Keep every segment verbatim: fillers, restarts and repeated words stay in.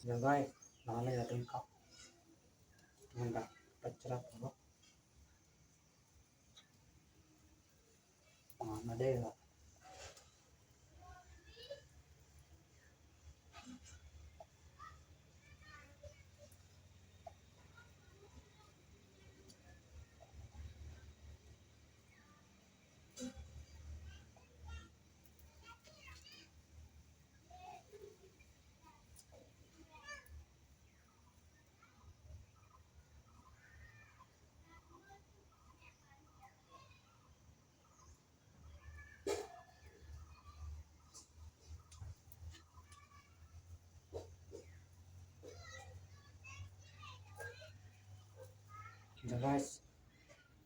Jagai, nale ya tingkap. Nanda, pacharap lo. Mana dei lo. Guys,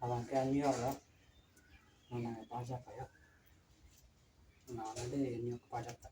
abang ke anyo lo. Mana pajak ya. Mana dei anyo pajak ta.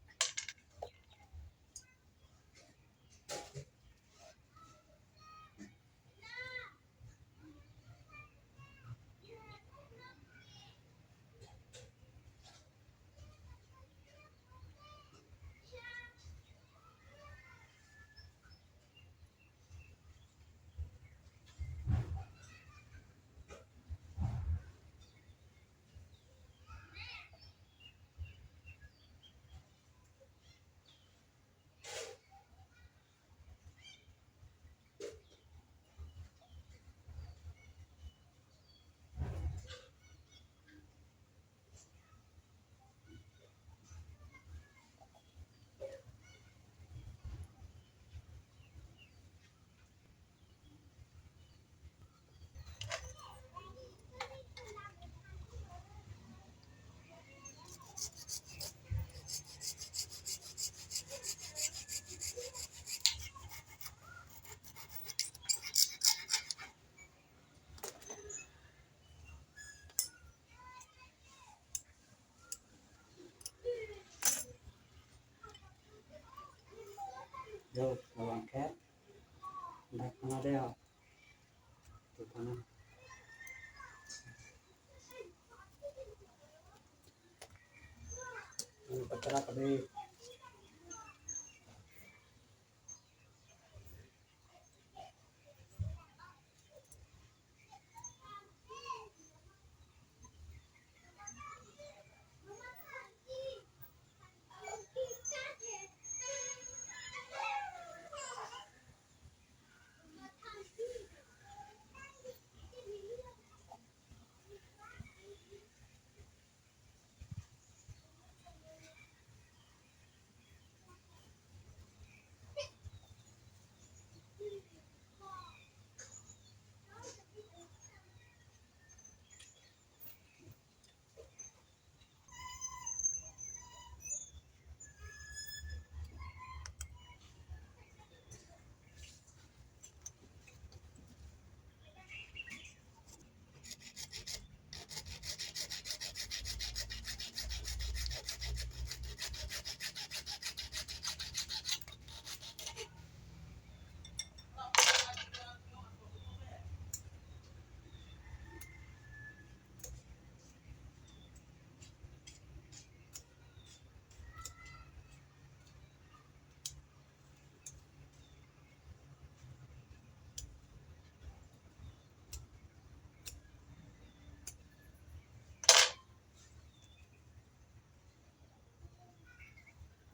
Yo, abang ke. Dak mana dei ya. Tuh, mana. Ini pacharap dei.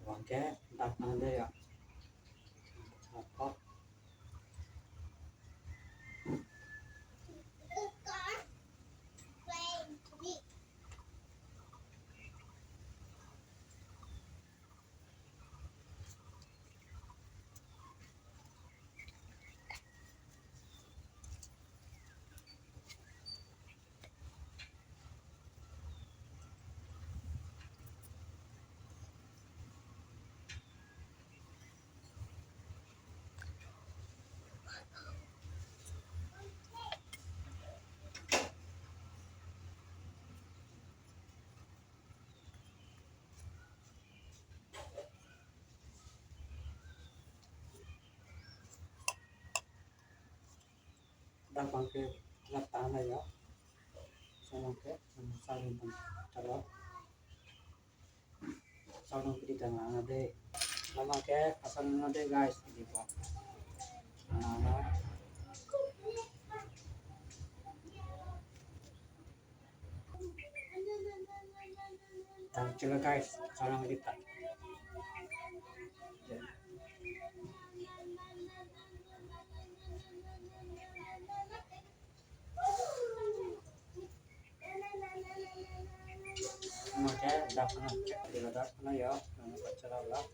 Abang ke dak mana dei ya. Apa? Dak abang ke lat tang la ya. Sa abang ke, sa abang ke, chalo. Sa abang ke di tang la dei. Lama ke asal nade guys, di po. Ano, ano. Tang chula guys, salam kita. Mate dak na, dak na ya, nama pacara lah.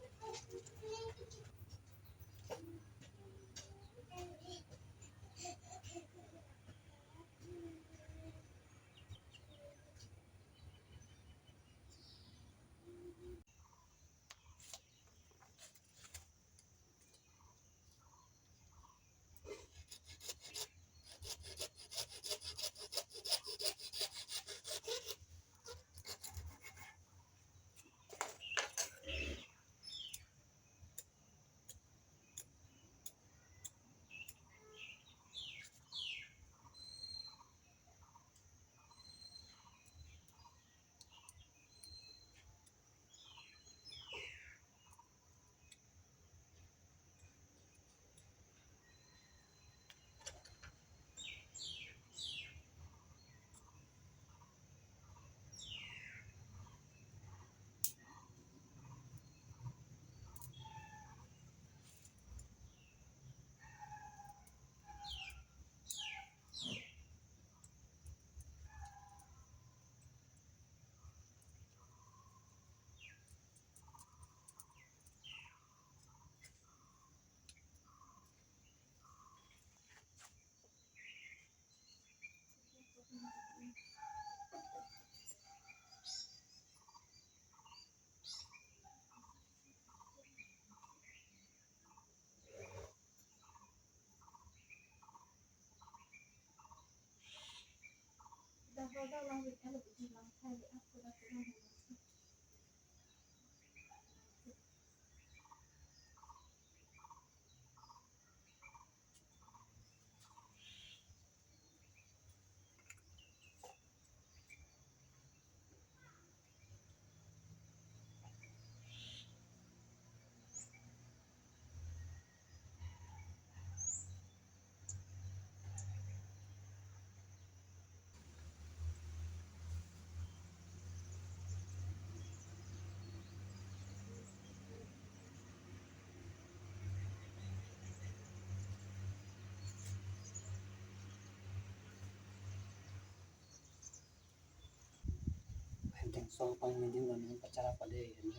Henteng song pang mending dan pacara pada ini.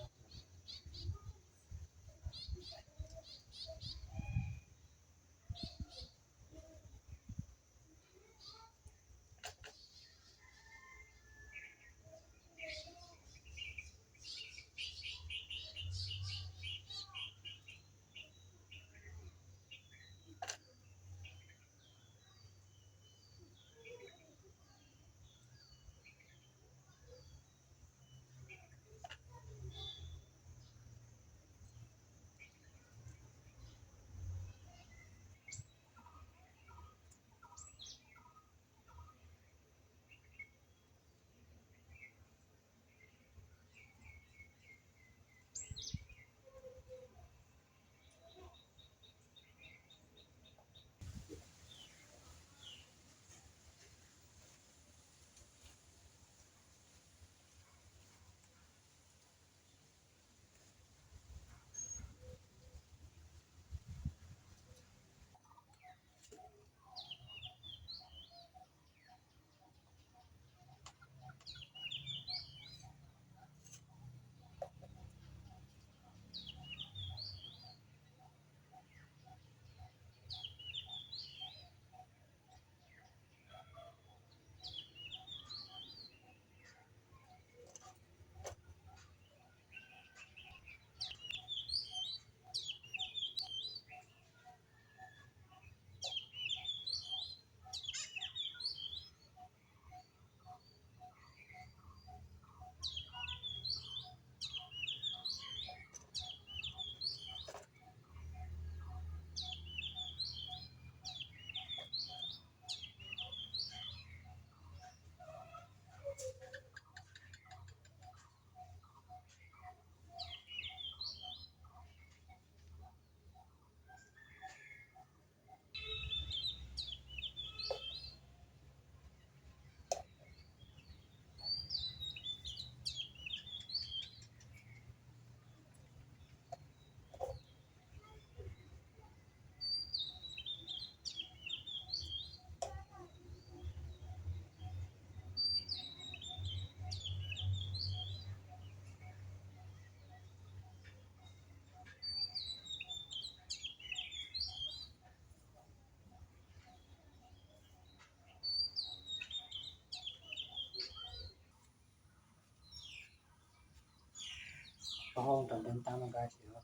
Pahong tandem tang guys yo.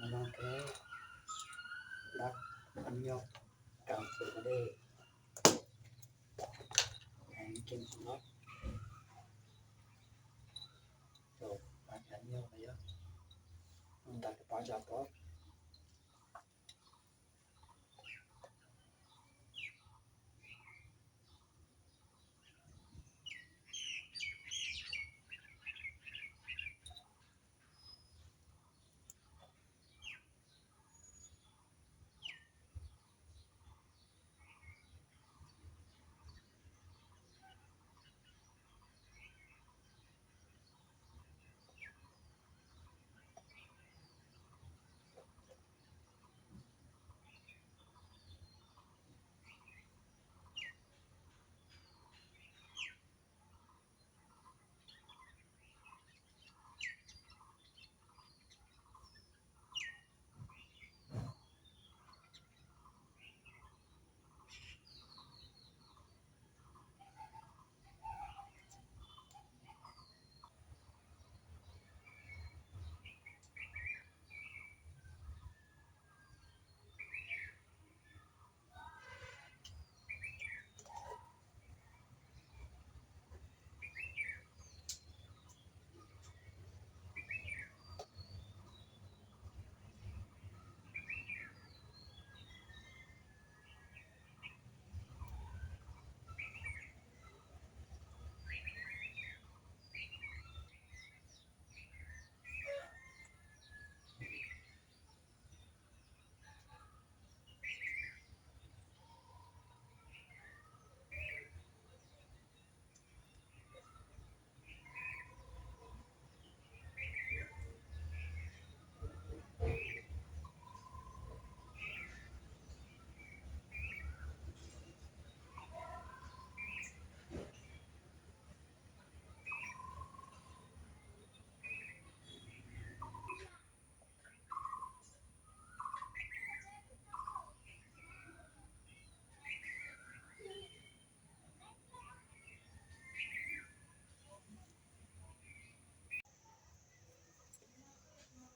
Malom ke dak anyok tang sudah deh. Yang bikin semua. Tuh, pakai anyok ya. Untuk pakai apa?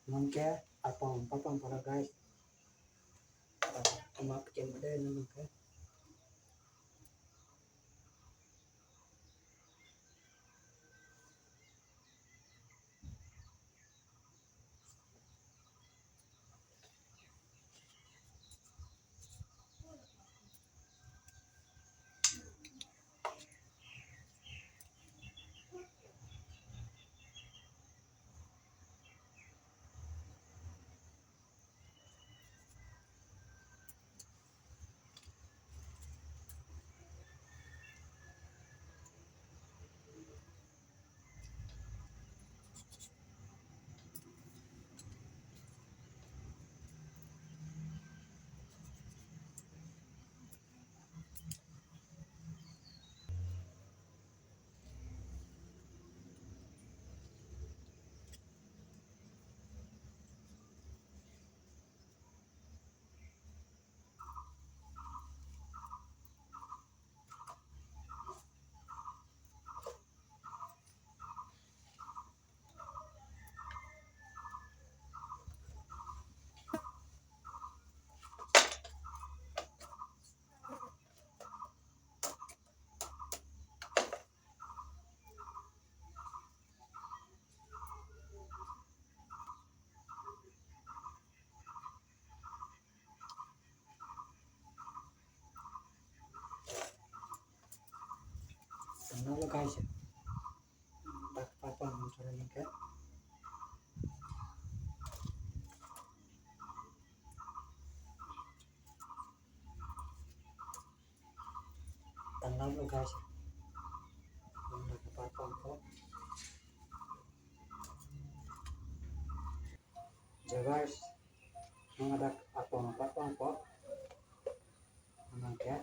Nonke arpong papang pala guys. Cuma bikin beda nonke. Tanglo guys. Dak papang chora nonke. Tanglo guys. Dak papang ko. Guys, nang dak arpong papang ko. Nonke.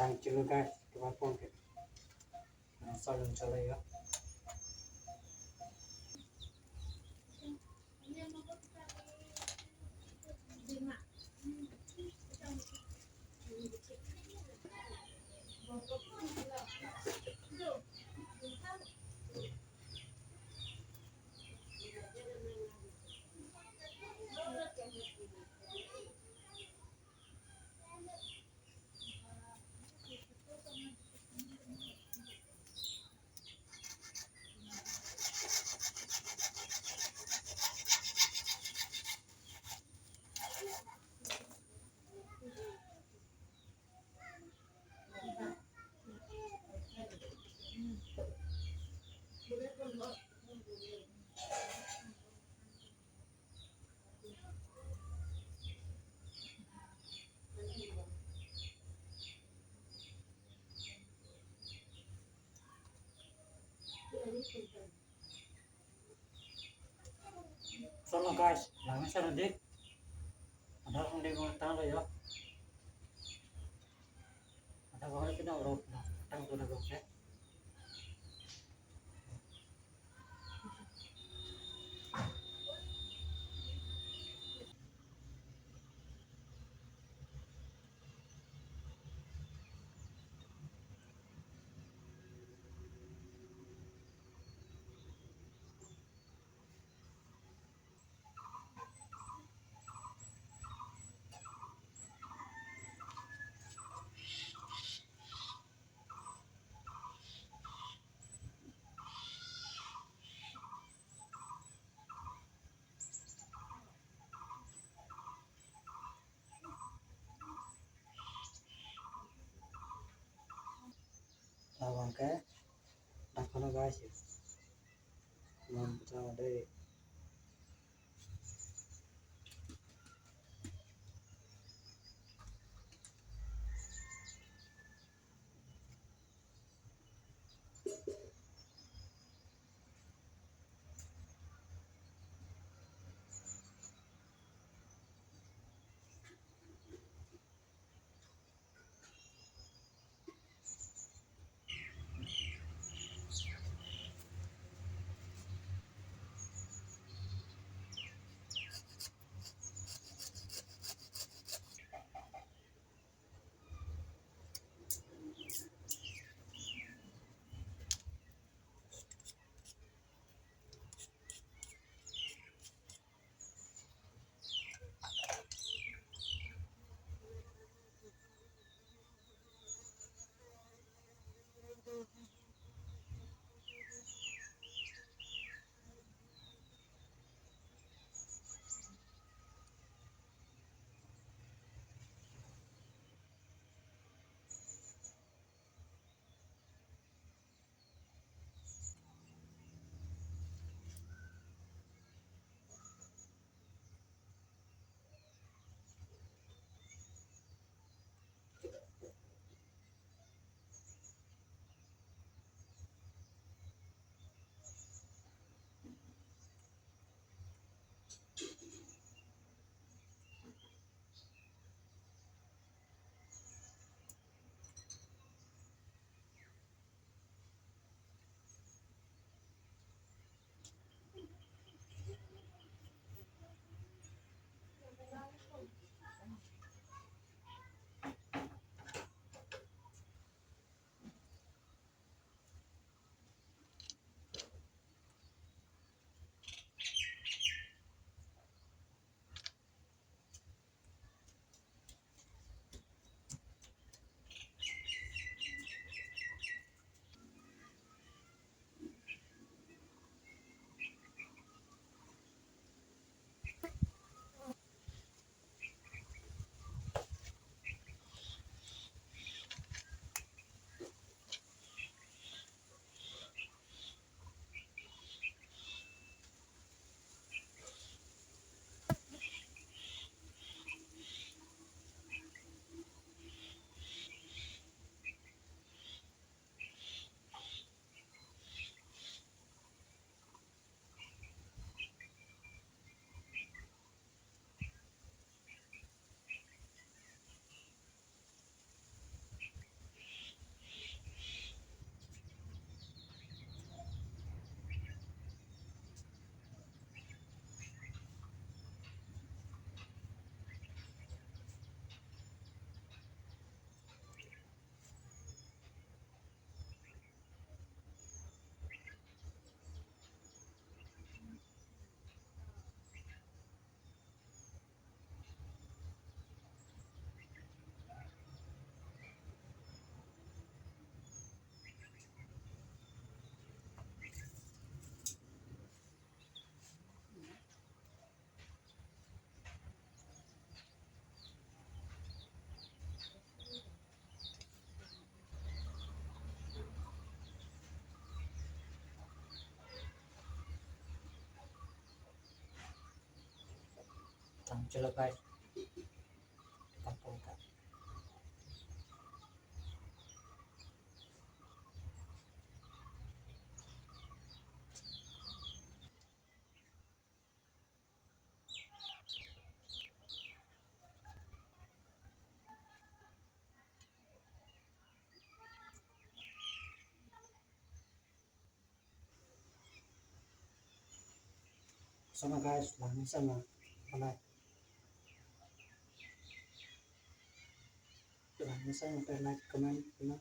Tang chulu guys, kepapong ke. Nah, salon chala ya. Chalo guys, langme chalo dik. Ada kong dik kong tanglo yo. Ada kong dik kena urut na tanglo na kong ke. Labang ke, dak kono guys ya. Non kita ada. Chalo guys. Tapon ta. Sana guys, langmesen ma, like. Langmesen ma, like, comment, you know.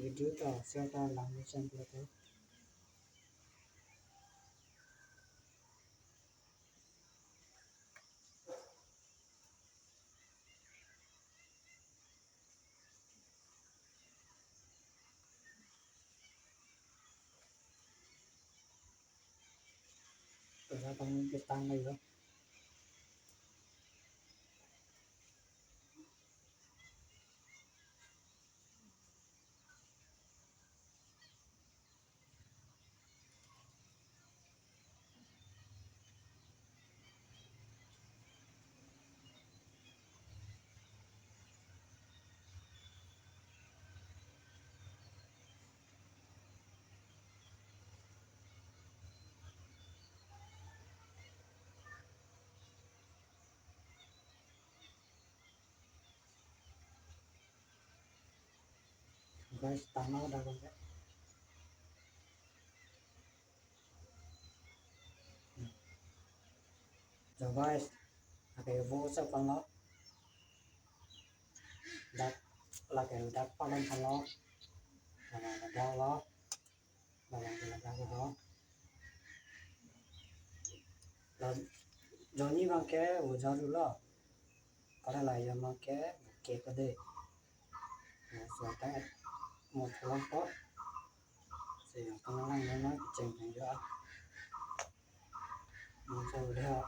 Video ta share ta langmesen pulote. Pera pang ketang lagi lo. Guys, tanglo dak ke. So guys, lake vo sa panglo. Dak, lake dak palang panglo. Lake dak lo. Lake dak lo. La joni bang ke ujar lo. Kare la ya bang ke ke kade. Nah, sudah mo tolong ko. Saya tolong lang na keceng ya. Mo sa udah.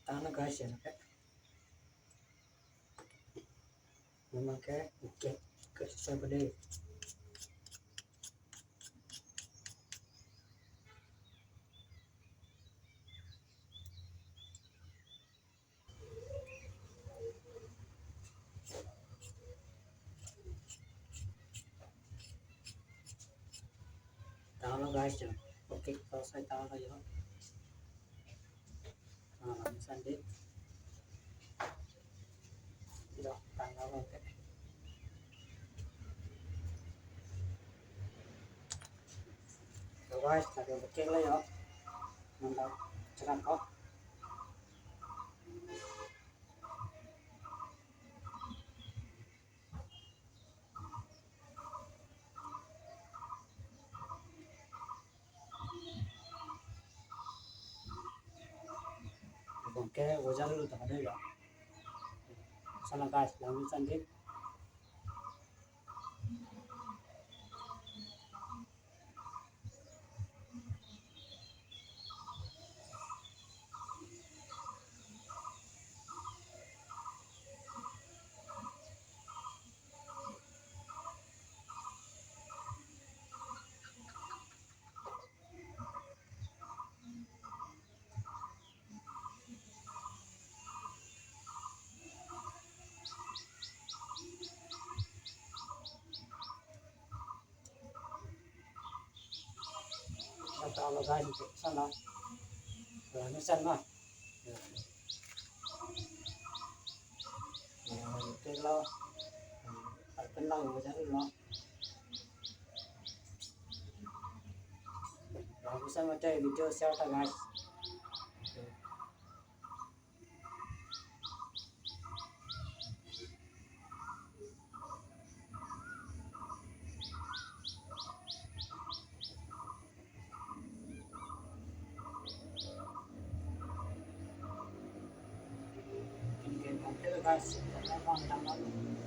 Tanglo guys ya, oke. Memang ke, oke, ke susah bede. Tanglo guys ya. Oke, selesai tanglo ya. Nah, langmesen dei. Yo, tanglo oke. So guys, lake oke lo yo. Mantap, cerah kok. Bang ke ujar lo ta ada ya. Sana guys, langmesen dei. Tanglo guys, sana. Langmesen ma. Oke lo. Pen lang ujar lo. Bagus sama deh video share ta guys. Bas, lemon tanglo.